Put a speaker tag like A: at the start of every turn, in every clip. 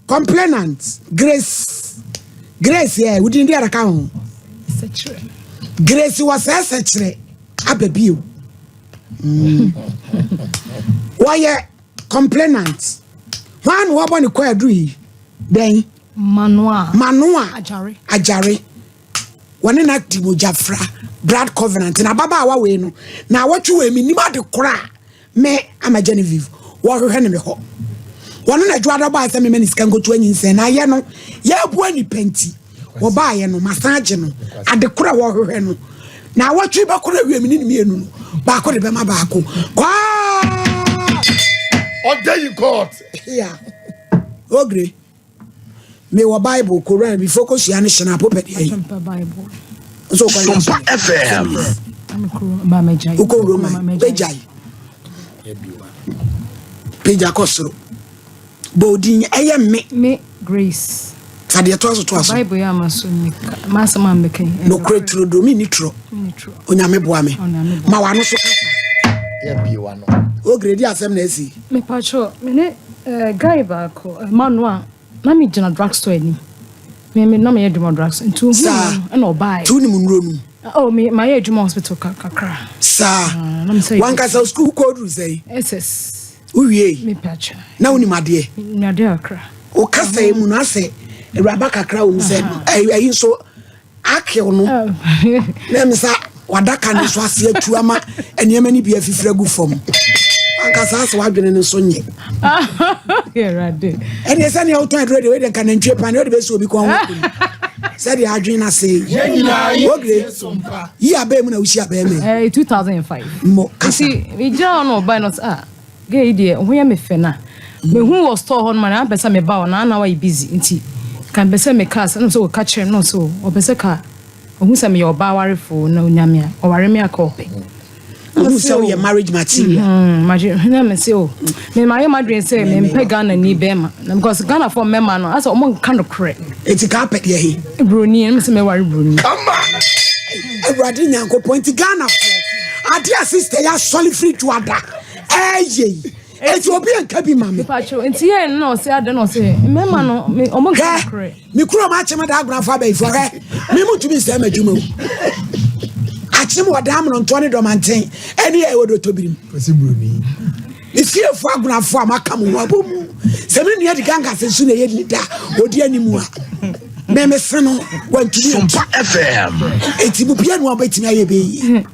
A: Complainant, Grace, Grace yɛ wodin bi adaka ho. Grace wɔ sɛ sɛkyerɛ aba bio. Wɔyɛ complainant. Hwan na wɔbɔ ne kɔ aduru yi? Dɛn?
B: Manoa.
A: Manoa.
B: Ajare.
A: Ajare. Wɔne na di mogya fra blood covenant na ababaawa wei no na awɔtwe wei mi nim ade koraa me ama Genevieve wɔhwehwɛ ne me hɔ. Wɔno na adwoada baa sɛ mema ne sika nkoto anyinsɛn na ayɛ no yɛabua nipa nti wɔbaayɛ no masan agye no ade koro a wɔhwehwɛ no na awɔtwe bɛkoro awie me ne ne mmienu no baako de bɛma baako kwaa.
C: Ɔda yi court.
A: Yeah. Ogre. Mewɔ Bible, Koran, before kosua ne hyɛn apo pɛ deɛ yi. Nso kɔ yɛ
D: Sompa FM.
A: Wokɔ Roma, bɛgyae. Pagya kɔ soro. Bɔ odin ɛyɛ me.
B: Me Grace.
A: Fa deɛ toa so toa so.
B: Bible yɛ ama so ne m'asɛm a mbɛka yi.
A: Nokorɛ turo do menni torɔ. Onyame boa me. Ma w'ano so kasa.
C: Yɛ bie w'ano.
A: Ogre di asɛm na asi.
B: Mepatwɔ me ne eh, guy baako eh, Manoa na me gyina drugstore anim. Me me na meyɛ adwuma drugstore nti ohun
A: Saa.
B: no ɛna ɔbaeɛ.
A: Ti wonim nnuro nom?
B: Oh me mayɛ adwuma hospital kakra.
A: Saa.
B: Ah, na me sɛ
A: Wankasa sukuu kɔ duru sɛn?
B: SS.
A: Wowiei?
B: Mepatwɔ.
A: Na wonim adeɛ?
B: Menim adeɛ kakra.
A: Wo kasa yi mu no asɛ awuraba kakra wɔ mu sɛ ɛyi nso akew no na ɛmi sa wadaka ne so ase atu ama nneɛma no bi afifiri agu fam ankasa asɛ wadwene no nso nyɛ ɛneɛ sɛdeɛ wotɔn aduro deɛ wei deɛ nka nantwie pa ne wode bɛsi obi kɔn ho sɛdeɛ adwene no ase yi ogre yi abɛɛ mu na wosi abɛɛ mɛ
B: 2005
A: mmɔ kasa
B: nti megyina hɔ na ɔbae no sɛ ah Girl yi deɛ ho yɛ me fɛ na mehu wɔ store hɔ nom a na ampɛ sɛ meba hɔ na na wayɛ busy nti ka mpɛ sɛ meka asɛm na sɛ ɔka kyerɛ no sɛ ɔpɛ sɛ ka ɔhu sɛ meyɛ ɔbaa warefo na ɔnya me a ɔware me a ka ɔpɛ.
A: Ɔhu sɛ woyɛ marriage material.
B: Magye na me se o me mayɛ m'adwene sɛ mempɛ Ghana ni bɛrima na because Ghana fo mmarima no asɛ ɔmo nka nokorɛ.
A: Eti ka apɛ deɛ he?
B: Broni na me sɛ mɛware broni.
C: Kama.
A: Awurade Nyankopɔn nti Ghana fo ade a sister yi asɔre firi dwoada ɛyɛ yi eti obi nka bi ma me.
B: Mepatwo nti yɛ no na ɔsɛ adɛ na ɔsɛ mmarima no me ɔmo nka
A: Hwɛ
B: nokorɛ.
A: me kurom akyem da agorafo abayifo hwɛ me mu ntumi nsɛe m'adwuma o akyem wɔ dan amonontoɔ ne dɔmanten ɛne ɛwɔ dɔtɔbirim
C: Kwasi Broni.
A: Me fiefo agonafo a maka mo ho abɔ mu sɛ me nua di gankase nso na ɛyɛ ne da ɔdi anim a me me se no wantumi
D: Sompa FM.
A: eti mu bia no a wobɛtumi ayɛ bɛyie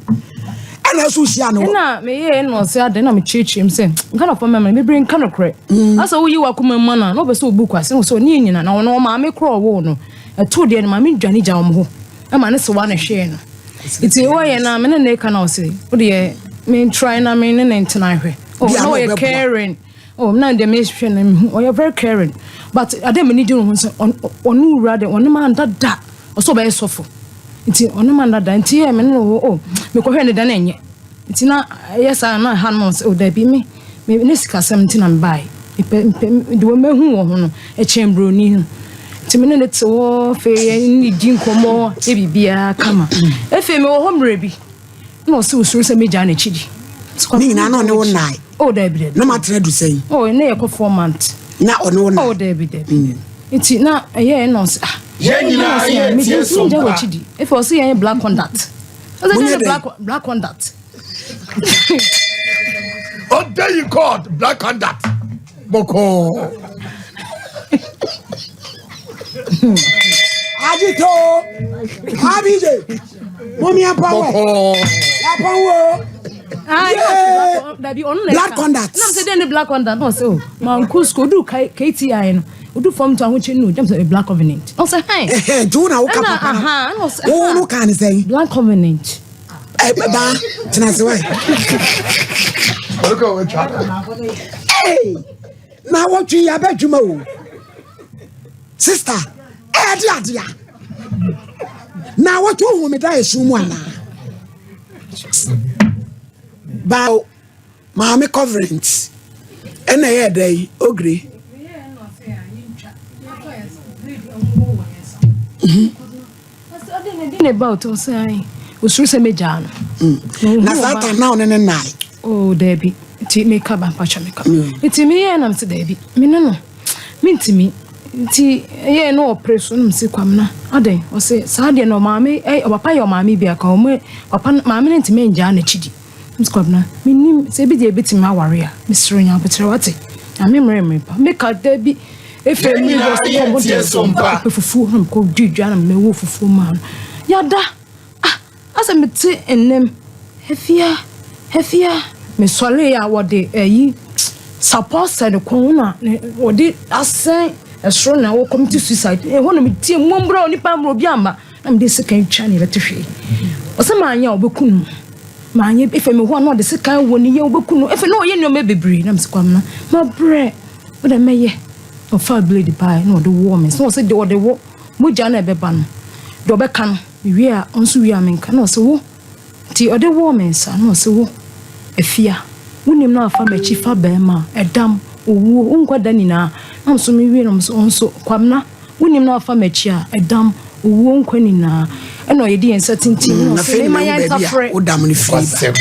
A: ɛna so wohyia no
B: ɛna meyɛɛ na ɔsɛ adɛn na mekyerɛkyerɛ mu sɛ Ghanafoɔ mmarima no bebree nka nokorɛ asɛ woyi w'akoma mu ma no a na ɔpɛ sɛ ɔbu kwase na ɔsɛ ɔne yɛ nyina na ɔno ɔmaame korɔ ɔwoo no ɛtoo deɛ no maame dwane gya wɔn hɔ ɛma ne sewa na ɛhwɛɛ no nti wɔyɛ na me ne ne ka na ɔsɛ wodeɛ me try na me ne ne ntena hwɛ oh na ɔyɛ caring oh na deɛ mehwɛ no mehu ɔyɛ very caring but adeɛ m'ani gye ne ho sɛ ɔno wura de ɔne ma dada ɔsɛ ɔbɛyɛ sɔfo nti ɔne ma dada nti yɛ me ne no oh mekɔhwɛ ne da na ɛnyɛ nti na ɛyɛ saa na ha no sɛ oh dabi me me ne sikasɛm nti na mebae mepɛ mepɛ deɛ mahu wɔ ho no ɛkyɛn buroni no nti me ne no te hɔ afei yɛne ne di nkɔmmɔ yɛ biribiara kama afei mewɔ hɔ mmerɛ bi na ɔsɛ osuro sɛ megyaa n'akyi di
A: ne nyinaa na ɔne wo nnae
B: oh dabi dabi
A: na matena du sɛn
B: oh ne yɛkɔ 4 months
A: na ɔne wo nnae
B: oh dabi dabi nti na ɛyɛ ɛna ɔsɛ ah
C: Yɛn nyinaa yɛ tie so
B: megya
C: mpa.
B: w'akyi di afei ɔsɛ yɛn yɛ black conduct ɔsɛ
A: Monyɛ
B: yɛn yɛ
A: dɛn?
B: black conduct
C: Ɔda yi court black conduct. Bɔkɔɔ.
A: Agito abije mɔmi apɔn wɛ
C: Bɔkɔɔ.
A: apɔn wo
B: Ah,
A: Yeah.
B: dabi ɔno na
A: Black
B: ɛka.
A: conduct.
B: Na sɛ dɛn ne black conduct na ɔsɛ o manku school odu KTI no odu fam to ahokyere no gyam sɛ black covenant ɔsɛ hɛn
A: ɛhɛn nti wo na woka
B: Ɛna,
A: papa
B: aha, ɛna ɔsɛ,
A: no wo
B: aha.
A: no kaa ne sɛn
B: black covenant
A: ɛ baa tena se wae
C: Ɔrekɔ wɔatwa.
A: Hey! Na wɔtwe yɛ abɛ adwuma o sister ɛɛde adea na wɔtwe ohun mi da esu mu anaa baa maame covenant ɛna ɛyɛ dɛ yi ogre
B: ne ba ɔtɔ sɛ ayi osuru sɛ megyaa no
A: na saa ta na ɔne ne nnae
B: oh dabi nti meka ba mpakyɛ meka nti meyɛ nam sɛ dabi me ne no mentumi. Nti ɛyɛɛ na ɔpere so na mese Kwamena adɛn? Ɔse saa deɛ no ɔmaame ɛ ɔpapa yɛ ɔmaame bi aka ɔmo papa no maame no ntumi ngyaa n'akyi di. Mese Kwamena mennim sɛ ebi deɛ ebetumi aware a mesrɛ nya aboterɛ wate Nyame mmerɛ mmere pa meka dabi efe
C: Yɛn
B: mmere bi
C: nyinaa
B: ɔse kɔ
C: yɛn
B: mo
C: tie
B: deɛ
C: so mpa.
B: ɔpɛ fufuo na mekɔ di dwa na mewɔ fufuo maa no yada Ah, asɛ mete nnem. Afia, Afia. Mesɔree a wɔde ayi sapɔ asɛ ne kɔn na wɔde asɛn ɛsoro na wɔ commit suicide. Ɛhɔ na metie mmɔmbrɛ onipa mmerɛ obi amma na mede sekan twa ne bɛte hwee. Ɔsɛ maanyɛ a ɔbɛku no. Maanyɛ efe me hɔ a na ɔde sekan wɔ ne yɛ ɔbɛku no. Efe na ɔyɛ nneɛma bebree na mesɛ Kwamina mabrɛ wo dɛ mɛyɛ. Ɔfaa blade bae na ɔde wɔɔ me. Sɛ ɔsɛ deɛ ɔde wɔ mogya na ɛbɛba no deɛ ɔbɛka no. Mewie a, ɔno nso wie a menka. Na ɔse, Wo! Nti ɔde wɔɔ me nsa, na ɔse, Wo, Afia, wonim na afa m'akyi fa bɛɛma a, ɛdam, owuo, wo nkwa da nyinaa. Na nso mewie no, ɔno nso, Kwabena, wonim na afa m'akyi a, ɛdam, owuo, nkwa nyinaa. Ɛna ɔyɛde yɛn nsa tintim, na ɔse,
A: Afei na
B: Mema
A: mahu
B: yɛn
A: baabi a
B: ntafere.
A: wo dam no firi ba.
C: Kwasɛm.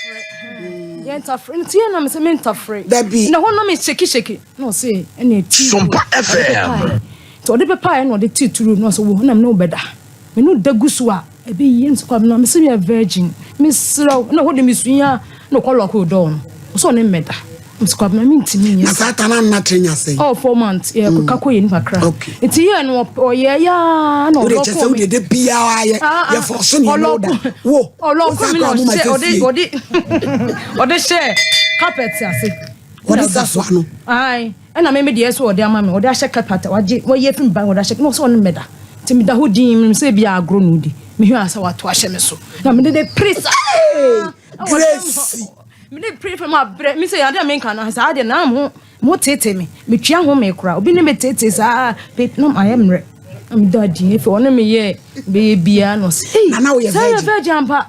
B: Mentafere, yɛntafere. Nti yɛ na mesɛ mentafere.
A: Dabi.
B: Na hɔ na me shake shake. Na ɔse, ɛna ɛti.
D: Sompa FM.
B: Nti ɔde pepaeɛ na ɔde tee turu na ɔse, Wo, na me ne wo bɛda. Me ne wo da gu so a, ɛbɛyie. Nso Kwabena, mese meyɛ virgin. Mesrɛ wo. Na ɛhɔ de mesua na ɔkɔ lɔɔkoo dɔɔ no. Ɔsɛ ɔne mmɛda. Mese Kwabena, mentumi nyɛ
A: Na saa ta no anna tre nya sɛn?
B: Oh, 4 months. Yɛ kɔka kɔ yɛ ni kakra. Nti yɛ no ɔyɛ yaa na
A: Wode kyɛ sɛ
B: ɔlɔkoo me.
A: wode de biara yɛ
B: Ah, ah.
A: yɛfɔ so ne ɛne wo da. Wo, wo
B: Ɔlɔkoo
A: sa
B: me na
A: kora mo ma
B: ɔhyɛ
A: sɛ
B: ɔde
A: fie.
B: ɔde hyɛ carpet ase.
A: Wɔde safoa no.
B: Ae, ɛna me me deɛ sɛ ɔde ama me, ɔde ahyɛ carpet, wagye, wɔyɛ fi ban, ɔde ahyɛ, na ɔsɛ ɔne mmɛda. Nti meda hɔ din, menim sɛ ebi agorɔ na odi. Mehwɛ a sɛ wato ahyɛ me so. Na mede de pere saa.
A: Grace.
B: Mede pere fam abrɛ, me sɛ adeɛ a menka no, saa adeɛ na mo mo tete me, metua ho me kora. Obi ne me tete saa, pe na mayɛ mmerɛ. Na meda din, efi ɔne me yɛ bɛyɛ biara na ɔsɛ, ei,
A: Na na woyɛ
B: sɛ yɛ
A: virgin.
B: virgin ampa.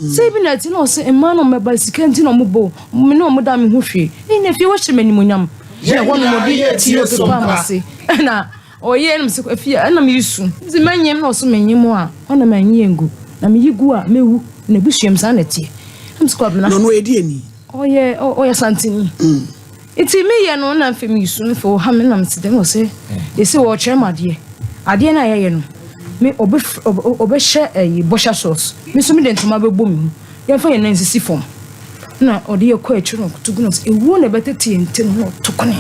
B: Sɛ bi na ɛte na ɔsɛ mmaa na ɔmɛba sika nti na ɔmo bɔ me ne ɔmo da me ho hwee. Ɛyi na efie wɔhyɛ me animonyam. Na
C: Yɛn
B: ɛhɔ nom
C: nyinaa
B: ɔde
C: yɛn
B: ti
C: tie
B: ɔpepa
C: so
B: ma
C: mpa.
B: ase. Ɛna ɔyɛ ɛna mesɛ efie ɛna me su. Nti mɛnyem na ɔsɛ menyem a ɔna mɛnyi ngu. Na meyi gu a mewu. Na ebusua mu saa na ɛteɛ. Na mesɛ Kwabena.
A: Na ɔno ɔyɛ deɛ ni.
B: Ɔyɛ santini. Nti meyɛ no na mfe mesu mfe ɔha me na mete dɛm ɔsɛ yɛsɛ wɔkyerɛ me adeɛ. Adeɛ no a yɛyɛ no me ɔbɛhyɛ ɛyi bɔhyɛ socks. Me nso mede ntoma bɛbɔ me mu. Yɛmfa yɛn nan nsisi fam. Na ɔde yɛ kɔ akyiri na ɔkoto gu na ɔsɛ ewuo na ɛbɛtete yɛn ntam na ɔto kone.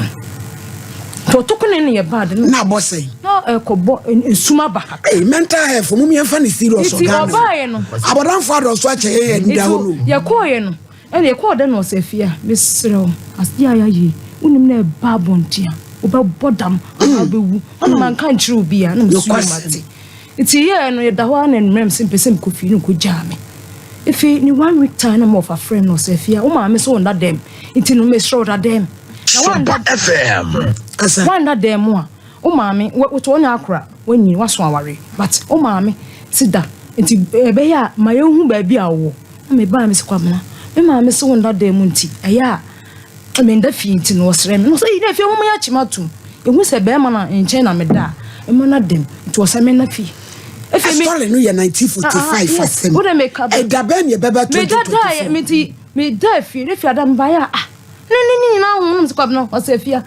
B: Nti ɔto kone no yɛ bad no.
A: Na abɔ sɛn?
B: Na ɛkɔbɔ nsum aba kakra.
A: Hey, mental health, mo yɛmfa ne serious
B: Nti
A: wɔ Ghana.
B: ɔbaeɛ no.
A: Abɔdamfo adɔso akyɛ yɛn yɛn da hɔ no.
B: Nti yɛkɔɔyɛ no. Ɛna yɛkɔɔ dɛ na ɔsɛ fie a mesrɛ wo adeɛ a yɛayɛ yi wonim na ɛba abɔnten a wobɛbɔ dam anaa wobɛwu ɔna manka nkyerɛ obi a na mesu yɛ mate nti yɛɛ no yɛda hɔ a na mmerɛ m sɛ mpɛ sɛ mekɔ fie no nkɔgyaa me ɛfei ne one week time na ma ɔfa frɛ no ɔsɛ fie a wo maame sɛ wonda dɛm nti no mesrɛ wo da dɛm na
D: Sompa FM.
A: Kasa.
B: wanda dɛm mu a wo maame woto wo nya akora wanyi waso aware but wo maame si da nti ɛbɛyɛ a ma yɛnhu baabi a wowɔ na mebaa me sɛ Kwabena me maame sɛ wonda dɛm mu nti ɛyɛ a menda fie nti no wɔsrɛ me na ɔsɛ yi na fie homa yɛakye me atom ɛhu sɛ bɛrima no nkyɛn na meda a ɛma no dɛm nti wɔsɛ mena fie. Afei me
A: Story no yɛ 1945
B: Ah, ah, yes.
A: asɛm.
B: Wo de meka ba.
A: Ɛda bɛn ne ɛbɛba
B: meda daeɛ
A: 2024?
B: meti meda fie ne fie ada mebaeɛ a ah ne nyinaa ho nom sɛ Kwabena ɔsɛ fie a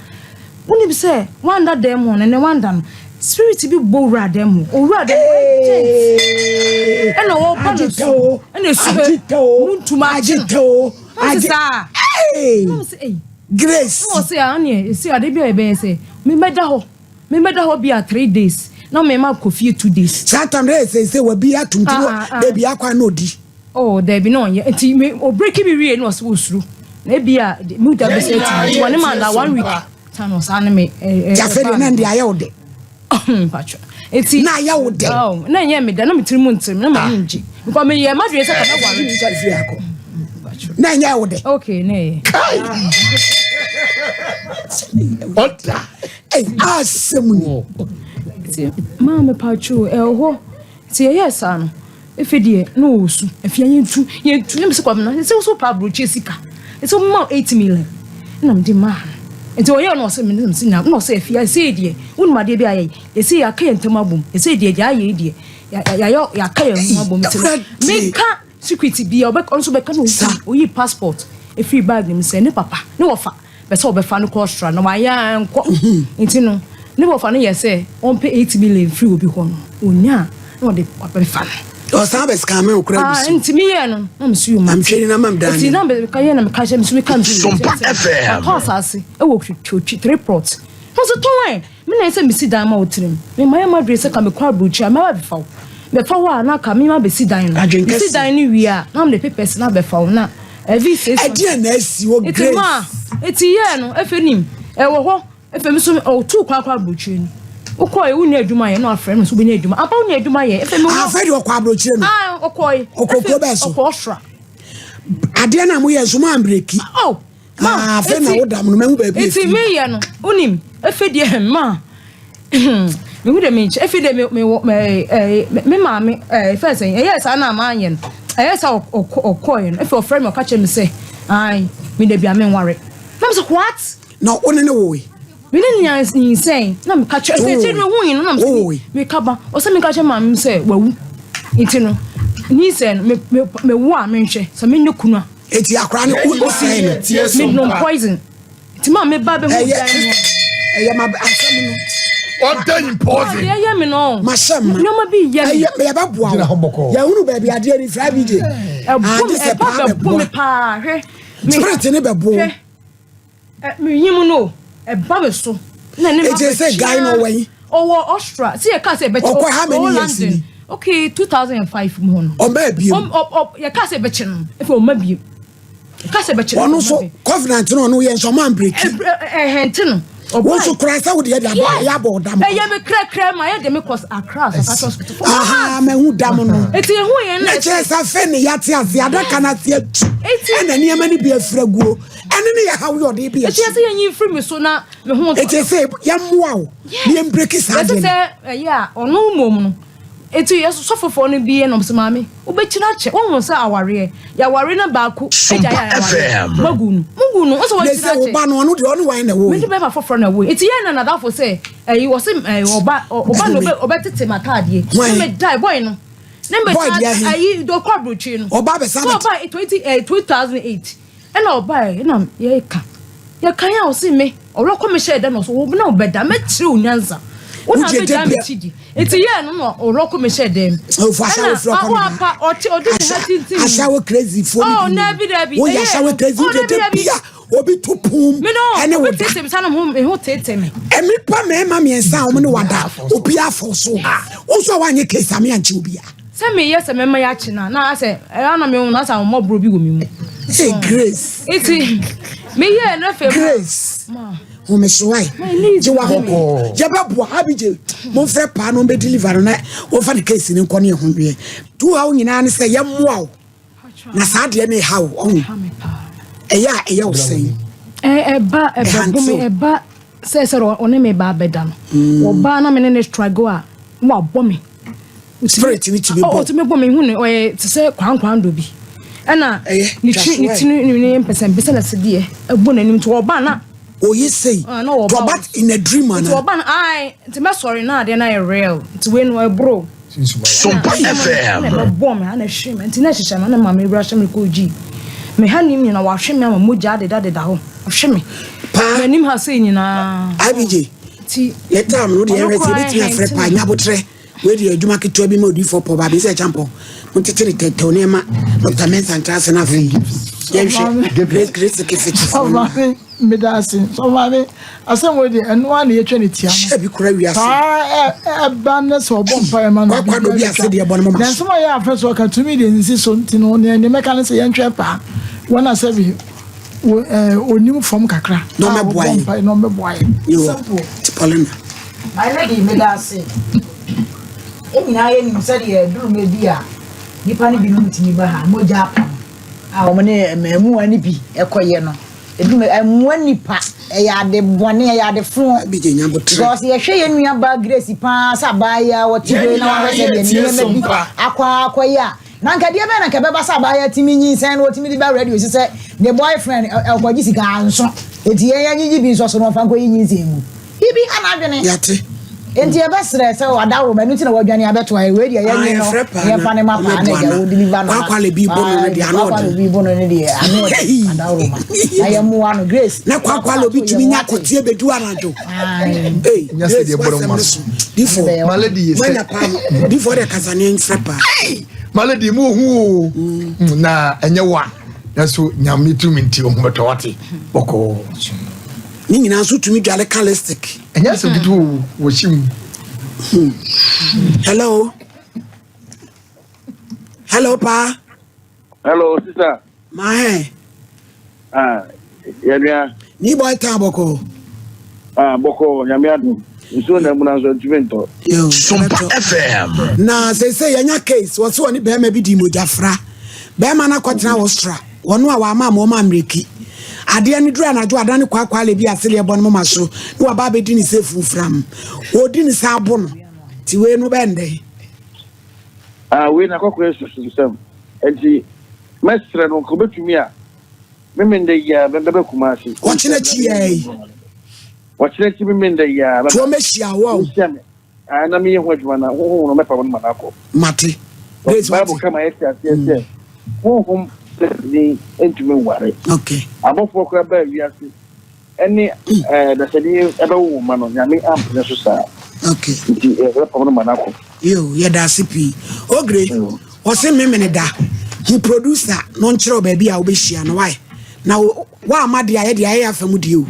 B: wonim sɛ wanda dɛm ho no ne wanda no spirit bi bɔ wura dɛm ho owura dɛm ho agent ɛna ɔba no so ɛna esu muntuma akye no na ɔsɛ saa
A: Hey!
B: na ɔsɛ ɛyi
A: Grace.
B: na ɔsɛ a ɔneɛ esi ade bi a ɛbɛyɛ sɛ memɛda hɔ memɛda hɔ bi a 3 days na mɛma kɔ fie 2 days.
A: Saa tam dɛ sɛ sɛ wabi atum ti no
B: Ah, ah, ah.
A: baabi akɔ a na odi.
B: Oh, dabi na ɔnyɛ nti me ɔbreki mi wie na ɔsɛ osuro na ebi a mu da bɛsɛ ti nti wɔne ma da one week tan ɔsaa ne me ɛ ɛ
A: Ti afei de na nde ayɛ wo de.
B: Mpatwa eti
A: Na ayɛ wo de.
B: Oh, na nyɛ me da na me tiri mu ntirim na ma ni ngye because me yɛ madwene sɛ kama ware.
A: Na nyɛ wo de.
B: Okay, na yɛ.
C: Ɔda.
A: Ei, asɛm ni.
B: Nti maame patwo ɛwɔ hɔ nti yɛyɛ saa no efe deɛ na ɔwɔ su afia yɛntu yɛntu ne mesɛ Kwabena sɛ wo so pa aburokyi sika nti wo ma 8 million na mede maa no nti ɔyɛ no ɔsɛ mene mesɛ nya na ɔsɛ afia ɛsɛ deɛ wonim adeɛ bi ayɛ yɛsɛ yɛaka yɛn ntam abom ɛsɛ deɛ deɛ ayɛ yi deɛ yɛayɛ yɛaka yɛn ho abom nti no meka secret bi a ɔbɛka ɔno nso bɛka na oyi passport efiri bag mu sɛ ne papa ne wɔfa bɛ sɛ ɔbɛfa no kɔ Australia na wayɛ ankɔ nti no. Ne wɔfa no yɛ sɛ ɔmpɛ 8 million firi obi hɔ no, onya a na ɔde abɛfa no.
A: Ɔsan bɛ scam wo kora bi
B: Ah,
A: so.
B: nti meyɛ no na meso yɛ
A: Amtwɛni na mam dan.
B: Nti na meka yɛ na meka kyerɛ me so meka me so
D: Sompa FM.
B: Matɔ asase ɛwɔ twitwi three plot ho so tɔn ɛ me na sɛ mesi dan ma wo tirim mema yɛ madwene sɛ ka mekɔ aburokyi a mɛba bɛfa wo, bɛfa wo a na ka mema bɛsi dan no.
A: Adwen
B: Mesi
A: kɛse.
B: dan no wie a na mede papers na abɛfa wo na ɛvi six.
A: Ɛdeɛ na asi wɔ
B: Eti
A: Grace.
B: ma eti yɛ no efe nim ɛwɔ hɔ efe mi so ɔtu kwan kɔ aburokyire no, wokɔ yɛ wonya adwuma yɛ na wafrɛ mi so wobɛnya adwuma apa, wonya adwuma yɛ efe mi wɔ.
A: Afei deɛ ɔkɔ aburokyire no.
B: Ah, ɔkɔ yi.
A: Ɔkɔ kuro bɛɛ so?
B: Ɔkɔ ɔsora.
A: Adeɛ no a moyɛ nso mo ambreki.
B: Oh ma.
A: Ah, afei na wodam no mahu baabi
B: eti
A: efi.
B: mi yɛ no wonim efe deɛ ma mehu de mi nkyɛn efe de mi mi wɔ ɛɛ ɛɛ me maame fɛn sɛ ɛyɛ saa na maa yɛ no, ɛyɛ saa ɔkɔ ɔkɔ yɛ no, efe ɔfrɛ mi, ɔka kyerɛ mi sɛ ayi mi de bi a mi nware na mi sɛ what?
A: Na wo ne ne woe?
B: Me ne nya nyinsɛn na meka kyerɛ sɛ kyerɛ me hu yi no na
A: Wowoe.
B: me meka ba ɔsɛ meka kyerɛ maame sɛ wawu, nti no nyinsɛn no me me me wo a menhwɛ sɛ menyɛ kunu a.
A: Eti akora no wo sɛn no?
B: Me nom poison nti maa me ba bɛ hu
A: Ɛyɛ
B: dan no.
A: Ɛyɛ ma asɛm no.
C: Ɔda in poison.
B: Adeɛ yɛ me no.
A: Mahyɛ ma.
B: Nneɛma bi yɛ me.
A: Ɛyɛ yɛbɛboa
C: Gyina hɔ
A: wo.
C: bɔkɔɔ.
A: Yɛhunu baabi adeɛ no fira bi de.
B: Ɛbo me
A: Ade sɛ
B: ɛba
A: paa
B: bɛbo me
A: bɛboa.
B: paa hwɛ me.
A: Spirit ne bɛbo wo.
B: Hwɛ ɛ me yim no ɛba me so na ne ma
A: Eti sɛ guy no ɔwɔ yi?
B: Ɔwɔ Austria si yɛ kaa sɛ ɛbɛkyɛ.
A: Ɔkɔ how many
B: ɔwɔ
A: years
B: London.
A: ni?
B: Okay, 2005 mu hɔ no.
A: Ɔmbaa biem?
B: Ɔm ɔ yɛ kaa sɛ ɛbɛkyɛ no efi ɔma biem yɛ kaa sɛ ɛbɛkyɛ no.
A: Ɔno nso covenant no ɔno yɛ nso ɔmo ambreki.
B: Ɛhɛnti no.
A: Wo nso kora sɛ wode yɛ de abɔ ɛyɛ abɔ ɔdam.
B: Ɛyɛ me krakra ma yɛ de me kɔ Accra Psychiatric Hospital for
A: Aha, mahu dam no.
B: Eti ehu yɛn
A: na kyerɛ sɛ afei ne yɛate ase adaka no ase atu.
B: Eti-
A: Ɛna nneɛma no bi afira guo ɛne ne yɛ haw yɛ ɔde bi
B: eti
A: akyi.
B: yɛ sɛ yɛn yi firi mi so na me ho.
A: Eti sɛ yɛmmoa wo na yɛmbreki saa
B: yɛsɛ
A: adeɛ no.
B: Sɛ ɛyɛ a ɔno mmom no eti yɛ sɔfofoɔ no bi yɛ nom sɛ maame wobɛkyina akyɛ wɔn sɛ awareɛ yɛaware no baako agya yɛ awareɛ
D: FM.
B: magu no mugu no nso
A: Na
B: wɔkyina
A: sɛ wo
B: akyɛ
A: ba no, ɔno deɛ ɔne wan na ɛwɔ
B: mede
A: yi?
B: bɛma foforɔ na ɛwɔ yi. Nti yɛn na nadafo sɛ ɛyi wɔsi ɛyi ɔba na ɔbɛtete m'ataadeɛ.
A: Hwan?
B: Ne me die boy no ne me
A: Boy deɛ ahe?
B: Ayi dɔkɔ aburokyi no.
A: Ɔba abɛsa
B: So
A: bɛte-
B: ɔba twenty 2008 ɛna ɔba yɛ ɛna yɛka yɛka yɛn a ɔsi me ɔlɔkɔ mi hyɛ ɛda na ɔso wɔn na ɔbɛda mɛkyerɛ onyansa wɔn na
A: Wogye
B: abɛgya
A: da
B: mi
A: bia-
B: kyi di nti yɛn no na ɔlɔkɔ mi hyɛ dɛm.
A: Ofo ahyɛwo firi ɔkɔ
B: ɛna
A: ne
B: apa ɔte ɔde ne ha tintin.
A: Ahyɛwo crazy foɔ
B: Oh,
A: no bi.
B: dabi, dabi.
A: Woyɛ
B: Ɛyɛ
A: ahyɛwo
B: no.
A: crazy.
B: Oh,
A: Wode
B: dabi,
A: da
B: dabi.
A: bia obi to pum
B: mi no
A: ɛne wo
B: obi
A: da.
B: tete mi sanni ho tete mi.
A: Ɛmipa mmarima mmiɛnsa a wɔn ne wada obi afɔ so wo nso a woanyɛ case ame ankye obia.
B: Sɛ meyɛ sɛ mɛma yɛ akyi na na asɛ ɛyɛ na mehu na asɛ ahomɔborɔ bi wɔ me mu.
A: Hey, Grace.
B: Nti meyɛɛ no afei
A: Grace.
B: Ma.
A: Homesoae.
B: My knees
A: gye wahome.
C: Bɔkɔɔ.
A: Yɛbɛboa abigye, momfrɛ paa no ɔmbɛdeliver no na wɔmfa ne case no nkɔ ne ɛho nweɛ tu haw nyinaa ne sɛ yɛmmoa wo na saa deɛ ne ɛha wo ɔho.
B: Ha me paa.
A: Ɛyɛ a ɛyɛ wo sɛn?
B: Ɛba ɛbɛbo me.
A: Ɛhantew.
B: Ɛba sɛ ɔne me ba abɛda no, ɔbaa na me ne ne struggle a na wabɔ me.
A: Spirit ne tumi bɔ.
B: Ɔtumi bɔ me hu ne ɔyɛ te sɛ kwankwan do bi ɛna
A: Ɛyɛ,
B: ne ti ne
A: twa so
B: ti ne ne mpɛsɛmpɛsɛ na sedeɛ ɛbɔ n'anim nti ɔbaa na
A: Oyi sei.
B: Ah, na ɔba
A: Tɔba in a dream
B: nti
A: ana?
B: Ɔba no ae nti mɛsɔre na adeɛ no ayɛ real nti wei no ɛboro.
D: Sompa
B: Ɛna
D: FM.
B: ɛbɛbɔ me ana ɛhwe me nti na ɛhyehyɛ me na maame ewura hyɛ me kɔ gyi me ha nim nyina wahwe me ama mogya adeda deda hɔ ɔhwe me
A: Paa.
B: m'anim ha sei nyinaa.
A: Abigye.
B: Nti
A: Yɛ tam no deɛ
B: ɔno
A: yɛhwɛ sɛ
B: koraa
A: yɛbɛtumi afrɛ
B: ɛhɛn
A: paa
B: nti
A: nyabotrɛ wei deɛ adwuma ketewa bi ma odiyifoɔ pɔ baabi sɛ kyampɔn montete ne tɛtɛw nneɛma Dr Mensa ntra ase no afei yɛnhwɛ Grace Grace kefetefoɔ no.
E: Sɔmaame, meda ase. Sɔmaame, asɛm wo deɛ ɛno ara na yɛtwa ne tia no.
A: Hyɛ bi kora wiase.
E: Saa ɛba ne sɛ ɔbɔ mpaeɛ ma no.
A: Kwakwa do bi ase deɛ bɔ no moma
E: na
A: so.
E: nsɛm a yɛ afɛ so ɔka tumi deɛ nsi so nti no nea mɛka ne sɛ yɛntwɛn paa wɔn a sɛbi wɔ onim fam kakra
A: Na
E: a
A: ɔmmɛboa
E: ɔbɔ
A: yɛn.
E: mpaeɛ na ɔmmɛboa yɛn.
A: Yo,
E: Simple.
A: ti Paulina.
F: My lady, meda ase. Yɛn nyinaa yɛnim sɛdeɛ duruma bi a nnipa no binom tumi ba ha mogya apam a wɔn ne mmaamua no bi ɛkɔyɛ no eduruma ɛmmoa nipa, ɛyɛ ade bɔne, ɛyɛ ade fo.
A: Abigye, nyabotrɛ.
F: Because yɛhwɛ yɛn nua baa Grace paa sɛ abaayewa wɔte hɔ yi na wahwɛ sɛ deɛ nneɛma bi akɔ akɔyɛ a na nka deɛ bɛn na nka bɛba sɛ abaayewa tumi nyinsɛn na wɔtumi de ba radio si sɛ ne boyfriend ɔkɔgye sika anso eti yɛn yɛn gyigyi bi nso so na ɔfa nkɔyi nyinsɛn mu bibi ha n'adwene.
A: Yɛate.
F: Nti yɛbɛsrɛ sɛ wadaworo ɛno nti na wadwane abɛto ha wei deɛ yɛnye no yɛmfa ne ma paa na agya wo deliver no
A: Kwakwale bi bo no no deɛ ano
F: Kwakwale
A: ɔden.
F: bi bo no no deɛ ano ɔden adaworo ma na yɛmmoa no Grace
A: Na kwakwale obi tumi nya kɔteɛ bɛdu anadwo.
F: Ae.
A: Ei,
C: Nya sɛ
A: Grace
C: deɛ bɔrɔ
A: wasɛm
C: ma
A: no so. Difo,
F: Ɛbɛyɛ
C: My lady yɛ
A: wanya
C: sɛ
A: paa no. Difo deɛ kasa ne mfrɛ paa.
C: My lady mu ohu o. Na ɛnyɛ wa. Nanso nyame tumi nti ohun bɛtɔ wate. Bɔkɔɔ.
A: Ne nyinaa nso tumi dwale ka lipstick.
C: Ɛnyɛ asɛm ketewa o wɔ hyi mu.
A: Hello. Hello paa.
G: Hello, sister.
A: Mahe.
G: Ah, yɛnua.
A: Ni boy tan bɔkɔɔ.
G: Ah, bɔkɔɔ, nyame adom. Nsuo na mu na nso ntumi ntɔ.
A: Yo,
D: Sompa
A: ɛbɛtɔ.
D: FM.
A: Na seesei yɛnya case wɔse wɔne bɛrima bi di mogyafra. Bɛrima no akɔtena Austria. Wɔno a wɔama ama wɔma mmiriki. Adeɛ no duru anadwo adane kwaakwaale bi aseleɛ bɔ no moma so na waba abɛdi ne sɛ funfram. Wɔdi ne sa abo no. Nti wei no bɛndɛn?
G: Ah, wei na kɔkɔɛ sususɛm. Nti mɛsrɛ no nka obetumi a memenda yi a bɛbɛ Kumasi.
A: Ɔkyena akyi yɛ yi.
G: Ɔkyena akyi memenda yi a
A: Tuo mɛhyia wo.
G: Nhyia me. Ah, na meyɛ ho adwuma na honhom no mɛpa no ma no akɔ.
A: Mate. Grace
G: Bible
A: wate.
G: kama yɛte aseɛ sɛ honhom dasani ntumi nware.
A: Okay.
G: Abɔfoɔ koraa baa wiase ɛne ɛɛ dasani ɛbɛwo wɔn ma no nyame ampene so saa.
A: Okay.
G: Nti ɛbɛpam no ma no akɔ.
A: Yo, yɛda ase pii. Ogre, ɔse memene da. Hu producer no nkyerɛ wo baabi a wobɛhyia no wae. Na woama deɛ ayɛ deɛ ayɛ afa mu deɛ o.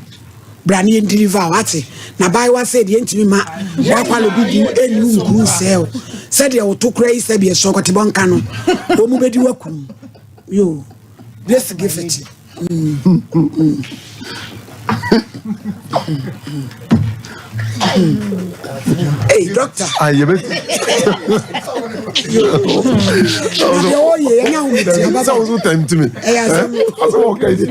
A: Bra ne yɛn deliver wate. Na baayewa sɛ deɛ ntumi ma wakwale bi di ɛnni wo nkuru nsɛe o. Sɛdeɛ woto kora yi sɛdeɛ ɛsɔ kɔtebɔ nka no. Wɔn mu bɛdi wakum. Yo, grace gift. Hey, doctor.
H: Ah, yɛ bɛ.
A: Deɛ ɔyɛ yɛn ahomete
H: Sɛ woso tɛm timi.
A: Ɛyɛ asɛm.
H: Asɛm ɔka yi.